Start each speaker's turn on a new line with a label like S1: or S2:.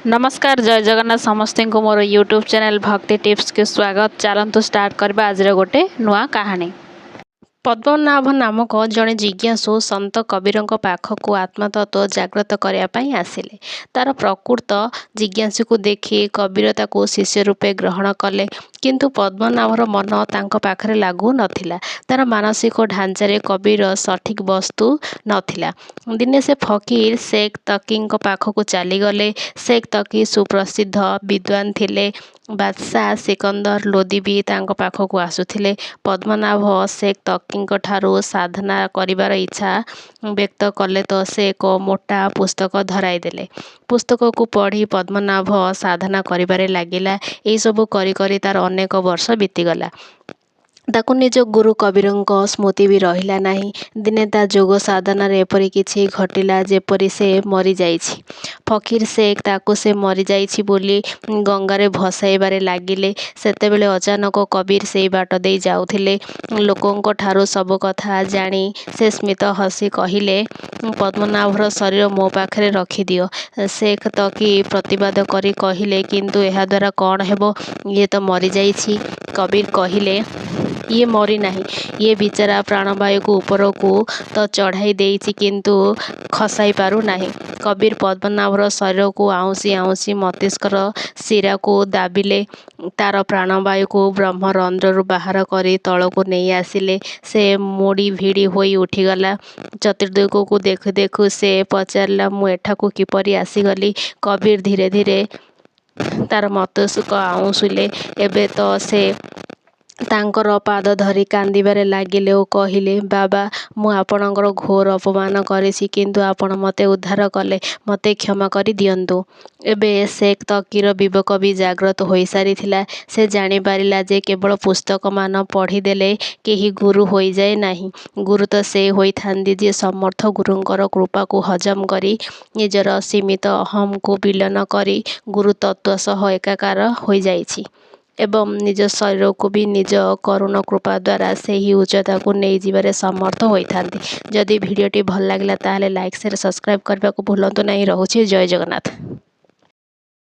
S1: ନମସ୍କାର, ଜୟ ଜଗନ୍ନାଥ। ସମସ୍ତଙ୍କୁ ମୋର ୟୁଟ୍ୟୁବ୍ ଚ୍ୟାନେଲ୍ ଭକ୍ତି ଟିପ୍ସକୁ ସ୍ୱାଗତ। ଚାଲନ୍ତୁ ଷ୍ଟାର୍ଟ କରିବା ଆଜିର ଗୋଟେ ନୂଆ କାହାଣୀ। ପଦ୍ମନାଭ ନାମକ ଜଣେ ଜିଜ୍ଞାସୁ ସନ୍ଥ କବୀରଙ୍କ ପାଖକୁ ଆତ୍ମତତ୍ତ୍ୱ ଜାଗ୍ରତ କରିବା ପାଇଁ ଆସିଲେ। ତା'ର ପ୍ରକୃତ ଜିଜ୍ଞାସୁକୁ ଦେଖି କବୀର ତାକୁ ଶିଷ୍ୟ ରୂପେ ଗ୍ରହଣ କଲେ। କିନ୍ତୁ ପଦ୍ମନାଭର ମନ ତାଙ୍କ ପାଖରେ ଲାଗୁ ନଥିଲା। ତା'ର ମାନସିକ ଢାଞ୍ଚାରେ କବୀର ସଠିକ୍ ବସ୍ତୁ ନଥିଲା। ଦିନେ ସେ ଫକୀର ଶେଖ୍ ତକିଙ୍କ ପାଖକୁ ଚାଲିଗଲେ। ଶେଖ୍ ତକି ସୁପ୍ରସିଦ୍ଧ ବିଦ୍ୱାନ ଥିଲେ। ବାଦଶାହ ସିକନ୍ଦର ଲୋଦି ବି ତାଙ୍କ ପାଖକୁ ଆସୁଥିଲେ। ପଦ୍ମନାଭ ଶେଖ୍ ତକିଙ୍କଠାରୁ ସାଧନା କରିବାର ଇଚ୍ଛା ବ୍ୟକ୍ତ କଲେ ତ ସେ ଏକ ମୋଟା ପୁସ୍ତକ ଧରାଇଦେଲେ। ପୁସ୍ତକକୁ ପଢ଼ି ପଦ୍ମନାଭ ସାଧନା କରିବାରେ ଲାଗିଲା। ଏହିସବୁ କରି କରି ତା'ର ଅନେକ ବର୍ଷ ବିତିଗଲା। ତାକୁ ନିଜ ଗୁରୁ କବୀରଙ୍କ ସ୍ମୃତି ବି ରହିଲା ନାହିଁ। ଦିନେ ତା ଯୋଗ ସାଧନାରେ ଏପରି କିଛି ଘଟିଲା, ଯେପରି ସେ ମରିଯାଇଛି। ଫକୀର ଶେଖ୍ ତାକୁ ସେ ମରିଯାଇଛି ବୋଲି ଗଙ୍ଗାରେ ଭସାଇବାରେ ଲାଗିଲେ। ସେତେବେଳେ ଅଚାନକ କବୀର ସେଇ ବାଟ ଦେଇ ଯାଉଥିଲେ। ଲୋକଙ୍କଠାରୁ ସବୁ କଥା ଜାଣି ସେ ସ୍ମିତ ହସି କହିଲେ, "ପଦ୍ମନାଭର ଶରୀର ମୋ ପାଖରେ ରଖିଦିଅ।" ଶେଖ୍ ତକି ପ୍ରତିବାଦ କରି କହିଲେ, "କିନ୍ତୁ ଏହାଦ୍ୱାରା କ'ଣ ହେବ? ଇଏ ତ ମରିଯାଇଛି।" କବୀର କହିଲେ, "ଇଏ ମରିନାହିଁ। ଇଏ ବିଚରା ପ୍ରାଣବାୟୁକୁ ଉପରକୁ ତ ଚଢ଼ାଇ ଦେଇଛି, କିନ୍ତୁ ଖସାଇ ପାରୁନାହିଁ।" କବୀର ପଦ୍ମନାଭର ଶରୀରକୁ ଆଉଁସି ଆଉଁସି ମସ୍ତିଷ୍କର ଶିରାକୁ ଦାବିଲେ। ତା'ର ପ୍ରାଣବାୟୁକୁ ବ୍ରହ୍ମରନ୍ଧ୍ରରୁ ବାହାର କରି ତଳକୁ ନେଇ ଆସିଲେ। ସେ ମୋଡ଼ି ଭିଡ଼ି ହୋଇ ଉଠିଗଲା। ଚତୁର୍ଦ୍ଦିଗକୁ ଦେଖୁ ଦେଖୁ ସେ ପଚାରିଲା, "ମୁଁ ଏଠାକୁ କିପରି ଆସିଗଲି?" କବୀର ଧୀରେ ଧୀରେ ତା'ର ମସ୍ତିଷ୍କ ଆଉଁସିଲେ। ଏବେ ତ ସେ ତାଙ୍କର ପାଦ ଧରି କାନ୍ଦିବାରେ ଲାଗିଲେ ଓ କହିଲେ, "ବାବା, ମୁଁ ଆପଣଙ୍କର ଘୋର ଅପମାନ କରିଛି, କିନ୍ତୁ ଆପଣ ମୋତେ ଉଦ୍ଧାର କଲେ। ମୋତେ କ୍ଷମା କରି ଦିଅନ୍ତୁ।" ଏବେ ଶେଖ୍ ତକିର ବିବେକ ବି ଜାଗ୍ରତ ହୋଇସାରିଥିଲା। ସେ ଜାଣିପାରିଲା ଯେ କେବଳ ପୁସ୍ତକମାନ ପଢ଼ିଦେଲେ କେହି ଗୁରୁ ହୋଇଯାଏ ନାହିଁ। ଗୁରୁ ତ ସେ ହୋଇଥାନ୍ତି, ଯିଏ ସମର୍ଥ ଗୁରୁଙ୍କର କୃପାକୁ ହଜମ କରି ନିଜର ସୀମିତ ଅହଂକୁ ବିଲୀନ କରି ଗୁରୁତତ୍ତ୍ୱ ସହ ଏକାକାର ହୋଇଯାଇଛି ଏବଂ ନିଜ ଶରୀରକୁ ବି ନିଜ କରୁଣ କୃପା ଦ୍ୱାରା ସେହି ଉଚ୍ଚତାକୁ ନେଇଯିବାରେ ସମର୍ଥ ହୋଇଥାନ୍ତି। ଯଦି ଭିଡ଼ିଓଟି ଭଲ ଲାଗିଲା, ତାହେଲେ ଲାଇକ୍, ସେୟାର, ସବସ୍କ୍ରାଇବ୍ କରିବାକୁ ଭୁଲନ୍ତୁ ନାହିଁ। ରହୁଛି, ଜୟ ଜଗନ୍ନାଥ।